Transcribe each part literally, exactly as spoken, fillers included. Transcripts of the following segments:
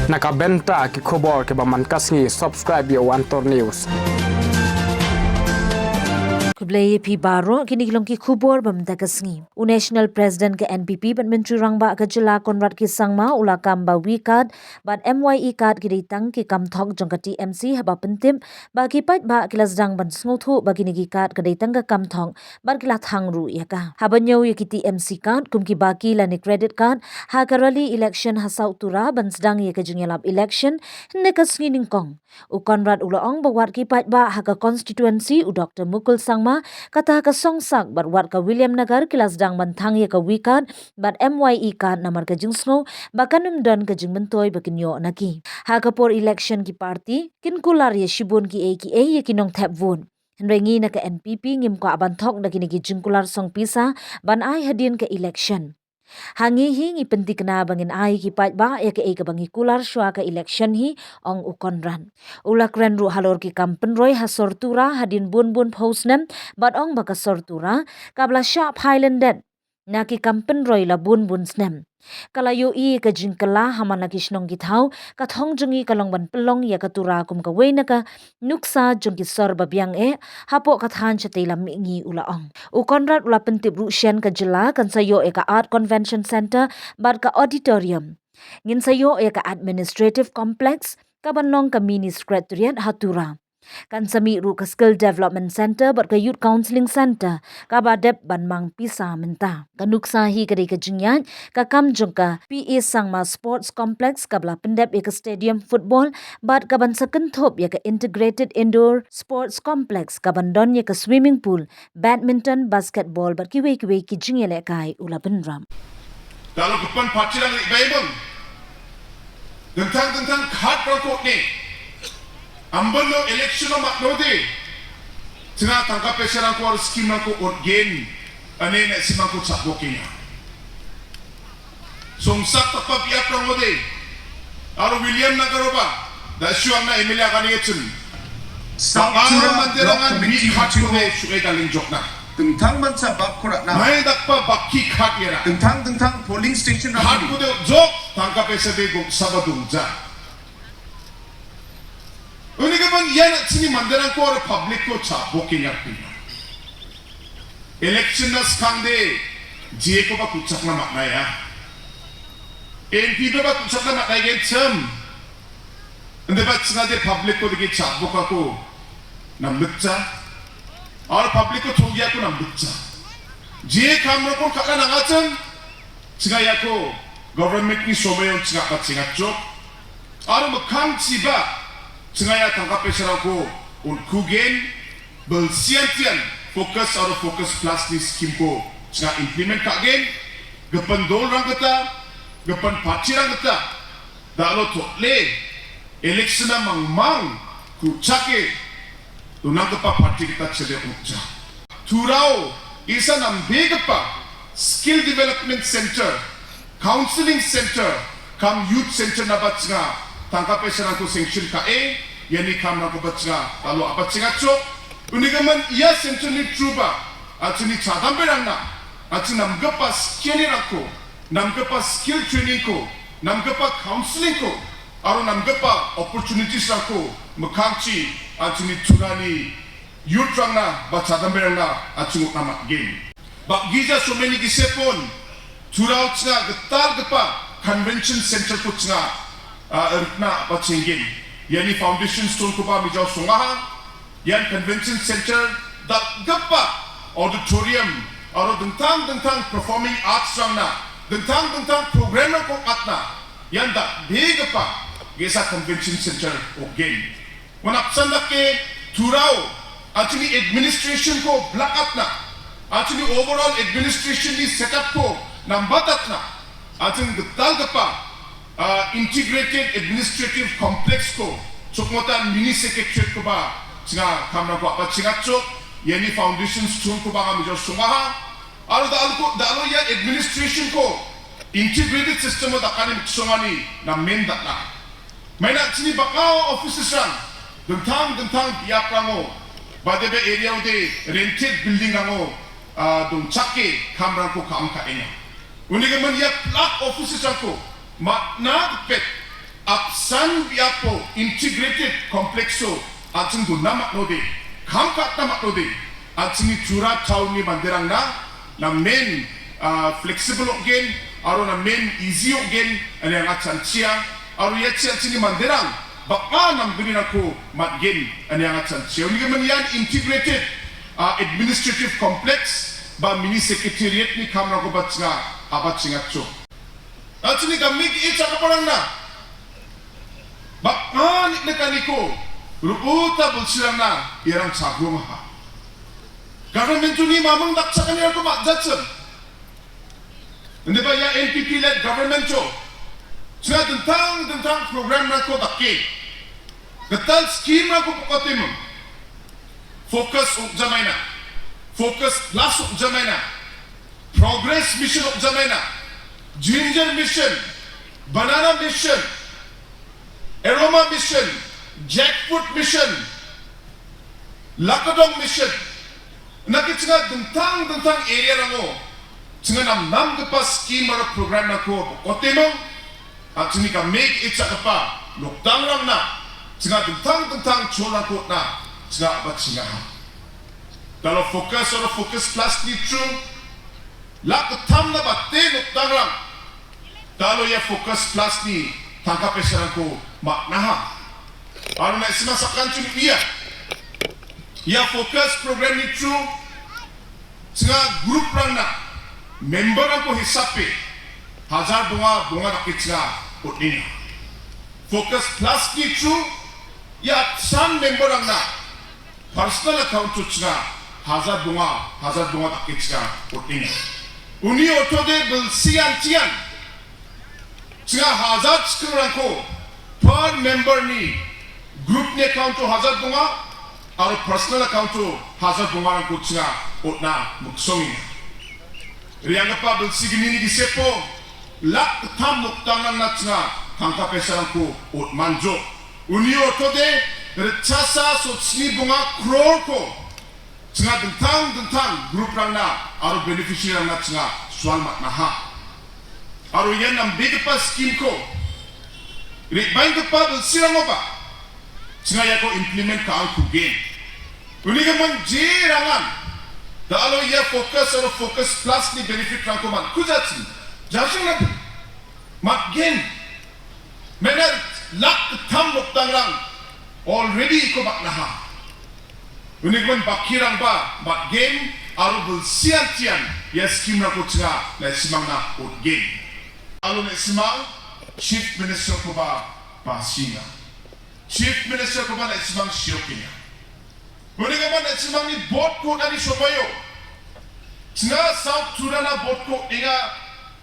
Na ka bynta ki khubor kiba man ka sngi, subscribe ïa u Antor News. Khublei ïa phi baroh, kine ki long ki khubor ba mynta ka sngi. U National President ka N P P bad Myntri Rangbah ka jylla Conrad K Sangma u la kam ba wi card bad M Y E card ki dei tang ki kam thok jong ka T M C, haba pyntip ba ki paidbah ki la sdang ban sngewthuh ba kine ki card ka dei tang ka kam thok bad ki la thang ruh ïa ka. Haba ñiew ïa ki T M C card kum ki baki lane credit card ha ka rally election ha South Tura ban sdang ïa ka jingïalap election hynne ka sngi nyngkong, u Conrad u la ong ba wat ki paidbah ha ka constituency u Doctor Mukul Sangma, kata ha ka Songsak bad wat ka Williamnagar ki la sdang ban thang ïa ka wi card bad M Y E card namar ka jingsngew ba kan ym don ka jingmyntoi ba kin ïoh na ki. Ha ka por election ki party kin kular ïa shibun kiei kiei ïa ki nongthep vote. Hynrei ngi na ka N P P ngim kwah ban thok da kine ki jingkular song pisa ban ai hadien ka election. Ha ngi hi ngi pynthikna ba ngin ai ki paidbah ïa kaei kaba ngi kular shuwa ka election hi, ong u Conrad. U la kren ruh halor ki kam pynroi ha sor Tura hadien bun bun phew snem bad ong ba ka sor Tura kaba la shah phai lyndet na ki kam pynroi la bun bun snem. Ka la ïohi ka jingkylla ha man la ki shnong ki thaw, ka thong jong ngi ka long ban pynlong ïa ka Tura kum kawei na ka nuksa jong ki sor ba biang eh hapoh ka thaiñ shatei lam mihngi, u la ong. U Conrad u la pyntip ruh shen ka jylla kan sa ïoh ïa ka Art Convention Centre bad ka auditorium. Ngin sa ïoh ïa ka administrative complex kaban long ka mini secretariat ha Tura. Kan sa mih ruh ka Skill Development Centre bad ka Youth Counselling Centre kaba dep ban mang pisa mynta. Ka nuksa hi ka dei ka jingïaid ka kam jong ka P A Sangma Sports Complex kaba la pyndep ïa ka stadium football bad kaban sa kynthup ïa ka Integrated Indoor Sports Complex kaban don ïa ka swimming pool, badminton, basketball bad kiwei kiwei ki jingïalehkai, u la bynrap. Dalu ka pan party lang ri bai bang. Dengtang dengtang khat rang ko ne. Amban no election no mat no de. Tengah tangka pesa rang ko ar scheme rang ko ot gen. Ane ne simang ko chak ko kenya. Songsak tapa biap rang ko de. Aro Williamnagar ba. Da shuang na M L A kani echin. Sa manderangan mi khat ko de shuai daling jok na. Tengtang man sa bak kurat na. Mai dak pa bak ki khat ïa na. Tengtang tengtang polling station na. Khat ko de jok tangka pesa de gok saba dong ja. Uni ka ban ïa na chini manderang ko ar public ko cha bokin ïa pin. Election na skang de jie ko ba kuchak na mak na ïa. N P P ba kuchak na mak na ïa chem. Ynda ba chnga de public ko de ki chap boka ko nam bikcha. Ar public ko thong ïa ko nam bikcha. Jie kam ro ko kaka na ngachang. Chnga ïa ko government ni somai ong chnga pa chnga chok. Ar makhang chi ba chnga ïa tangka pesa rang ko un kugen bel sian tian focus ar focus plus ni scheme ko chnga implement ka gen. Gapan dol rang kata, gapan party rang kata. Da lo to le election na mang mang ku chake tu nang kapa party kita chele ukja. Turau isa nam be kapa skill development center, counseling center, kam youth center na bachnga tangka pesa rang ko sanction ka e yani kam rang ko bachnga lalu abachnga chok. Uni gaman ia center ni truba achini chadam berang na achini nam kapa skill ni rang ko nam kapa skill training ko nam kapa counseling ko Aro nam kapa opportunities rang ko makhang chi achini Tura ni youth rang na ba chadam berang na achungut na mat gen. Ba gija so many ki sepon Tura u chnga getar kapa convention center ko chnga rikna ba chenggen. Yani foundation stone ko ba mijau songaha Yan convention center da gapa auditorium aro dengtang dengtang performing arts rang na dengtang dengtang program rang ko atna yan da be gapa gesa convention center ogen. Wan apsan da ke Turau achini administration ko black atna achini overall administration ni setup ko nambat atna achini getal gapa Integrated Administrative Complex ko chukmota mini secretariat ko ba chinga kamra ko ba chinga chok yani foundation stone ko ba ngam jo sungaha aro da alko da alo ya administration ko integrated system da kani songani na men da na maina chini ba ka offices rang dengtang dengtang biap rango ba de be area de rented building rango dong chake kamra ko kam ka enya Uni ka man ïa plak offices rang ko mat na pet Apsan biapo integrated complexo, aching duna matnode, kam katna matnode, aching ni chura town ni mandirang na, na men, ah, flexible ogen, aro na men easy ogen, ane anga chanchia, aro ya chia chini mandirang, ba a nam gini na ko matgen, ane anga chanchia. Uni kemen yan integrated, ah, administrative complex, ba mini secretariat ni kam rako ba chinga, aba chinga cho. Achini kami ki icha kaparang na. Ba ani ne kaniko, ruuta bulsirang na, yarang chagong ha. Government tu ni mamang dak chakani aku mak jacham. Inde ba ya N P P led government cho. Sina tentang, tentang program na ko dakke. Ketal scheme na ko pokotim. Focus uk jamaina. Focus plus uk jamaina. Progress Mission uk jamaina, Ginger Mission, Banana Mission, Aroma Mission, Jackfruit Mission, Lakadong Mission. Naki chinga dengtang dengtang area rango. Chinga nam nam kepa scheme aro program na ko otemong. Achini ka mek icha kepa, nokdang rang na, chinga dengtang dengtang chola kot na, chinga abat chinga ha. Talo focus aro focus plus ni true, lak ketam na bate nokdang rang. Talo ya focus plus ni, tangka peserang ko mak naha. Aro na isima sakan chun iya. Ya focus program ni true, Chinga group rang na, member rang ko hisap pe, hazar bunga, bunga dak chinga, utning. Focus plus ni true, ya san member rang na, personal account tu chinga, hazar bunga, hazar bunga dak chinga, utning. Uni oto de bel sian tian, Chinga hazar chikeng rang ko per member ni group ni account to hazar bunga, aro personal account to hazar bunga rang ko chinga utna muksong ini. Riang apa bel sigini ni di sepo, lak ketam muktang rang na chinga tangka pesa rang ko ut manjo. Uni oto de, rechasa sot sni bunga crore ko. Chinga dengtang dengtang group rang na, aro beneficiary rang na chinga swal mat na ha. Aro yan nam big pa scheme ko. Rik bain pa bel sirang oba. Chinga ya ko implement ka ang kugen. Uni ka man je rangan. Da alo ya focus aro focus plus ni benefit rang ko man. Kuja chi. Jashing na mat gen. Mena lak tam lok tang rang. Already ko mat na ha. Uni ka man baki rang ba, mat gen, aro bel sian tian, ya scheme rang ko chinga, na simang na ut gen. Alo na simang, Chief Minister ko ba, ba singa. Chief Minister ko ba na simang siok inga. Uni ka man na simang ni bot ko na ni sobayo. Chinga South Tura na bot ko inga,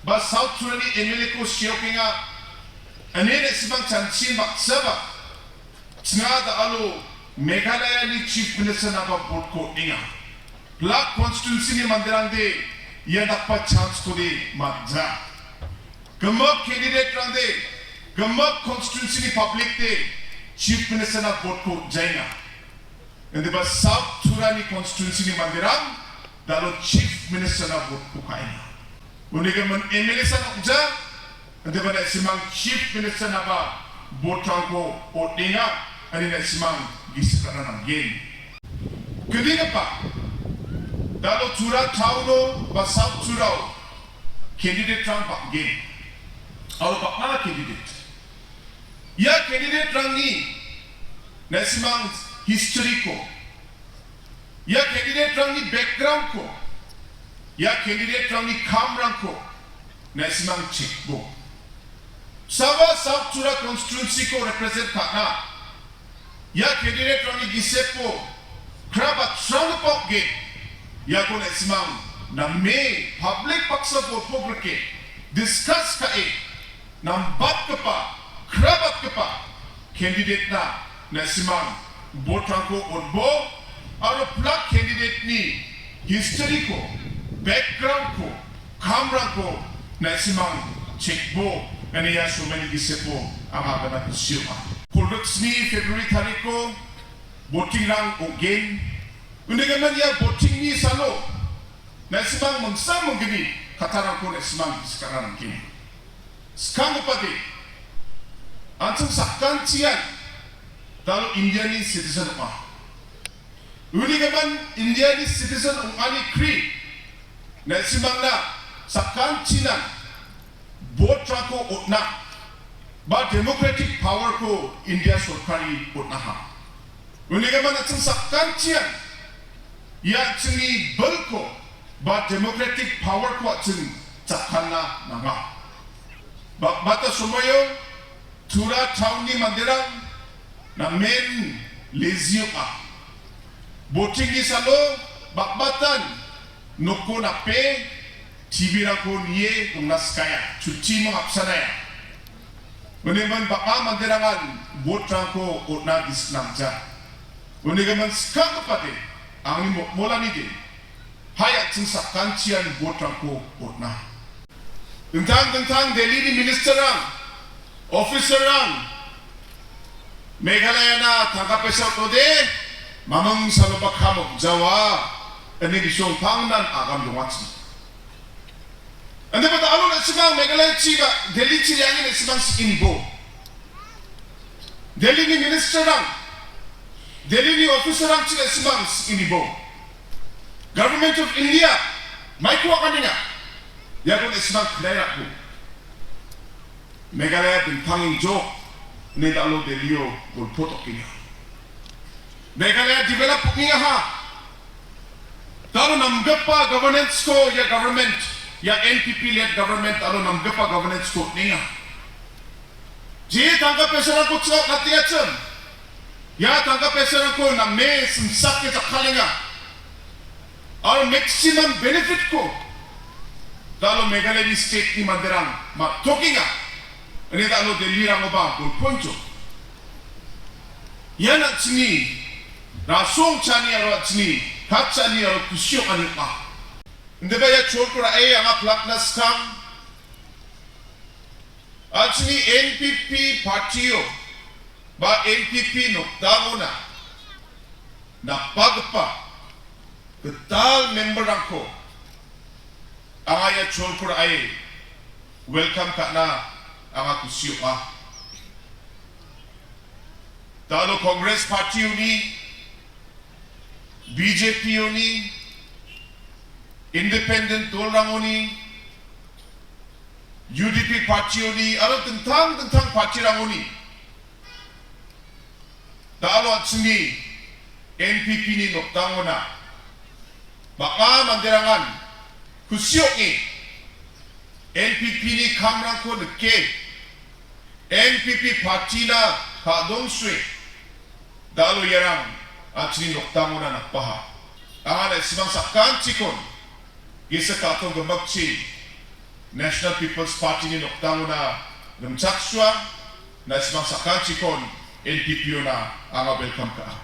ba South Tura ni M L A ko siok inga. Ane na simang chan chin bak sabak. Chinga da alo Meghalaya ni Chief Minister na ba bot ko inga. Plak constituency ni mandirang de ya dakpa chance ko de matja. Kemak candidate rang de, kemak constituency ni public de Chief Minister na bot ko jainga. Ende ba South Tura ni constituency ni mandirang da alo Chief Minister na bot ko kainga. Uni ka man M L A sa nokja, ante ba na simang Chief Minister na ba bot rang ko o dinga, ani na simang gisi kana na gen. Keding apa, da alo Tura Town o, ba South Tura o, candidate rang ba gen. Alo ba mana candidate. Ya candidate rang ni, na simang history ko. Ya candidate rang ni background ko. Ya candidate rang ni kam rang ko. Na simang chikbo. Sawa South Tura constituency ko represent thana. Ya candidate rang ni gisepo. Kraba trang pok ge. Ya ko na simang na me public paksa ko pok ke. Discuss ka e. Nambat kepa, krabat kepa, candidate na, na simang, bot rang ko otbo, aro plak candidate ni, history ko, background ko, kam rang ko, na simang, chikbo, ani ya sumani gisepo, ama bana siuma. Product ni February tarik ko, voting rang ogen, uni ka man ya voting ni salo, na simang mengsa menggeni, kata rang ko na simang, sekarang mungkin. Skang upadi. An seng sakkan chian, talo Indiani citizen ma. Uni ka man Indiani citizen ong ani kri. Na simang na sakkan chinan vote rang ko utna. Ba democratic power ko India sorkari utna ha. Uni ka man an seng sakkan chian. Ya chini bel ko ba democratic power ko chini sakkan na nama. Ba bata sumayo Tura town ni mandirang na men leziuk a. Boting ni salo bak batan noko na pe T V rang ko nie ong na skaya chuti mangap sanaya. Mene man bak a mandirang an bot rang ko otna disnam ja. Mene ka man skak pate ang ni mo- mola ni de. Haya ching sakkan chian bot rang ko otna. Tentang tentang Delhi ni minister rang, officer rang, Meghalaya na tangka pesa to de, mamang salo bakhamok jawa, ani bisong pang nan agam dongwat. Ani bata alu na simang Meghalaya chi ba, Delhi chi yang ni simang si ini bo. Delhi ni minister rang, Delhi ni officer rang chi na simang si ini bo. Government of India, mai kuwa kaninga, ya ko na simang khlai rak bu. Meghalaya bintang in jok, ne da lo Delhi o gol potok kinya. Meghalaya develop kinya ha. Talo nam gepa governance ko ya government, ya N P P led government talo nam gepa governance ko ninga. Ji tangka pesa rang ko chok na tia chem. Ya tangka pesa rang ko na me semsak ke chakalinga. Our maximum benefit ko. Talo Meghalaya ni state ni mandirang ma talking a. Ani talo Delhi rang ba gol poncho. Ya na chini rasong chani aro chini kat chani aro kusiok ani pa. Ndeba ya chol kura e anga plak na skam. Achini N P P party o ba N P P no dangona na pagpa ketal member rangko anga ya chol kura e welcome kana anga kusiok a. Talo Congress party uni, B J P uni, independent dol ranguni, U D P party uni, aro tentang tentang party ranguni. Talo achini N P P ni noktangona. Baka mandirangan kusiok ni N P P ni kamrang ko neke N P P party na ka dong swe. Dalo yarang achini noktangona na paha. Anga na simang sakan chikon. Gisa katong gemakchi National People's Party ni noktangona nemchak swa na simang sakan chikon N P P ona anga welcome ka.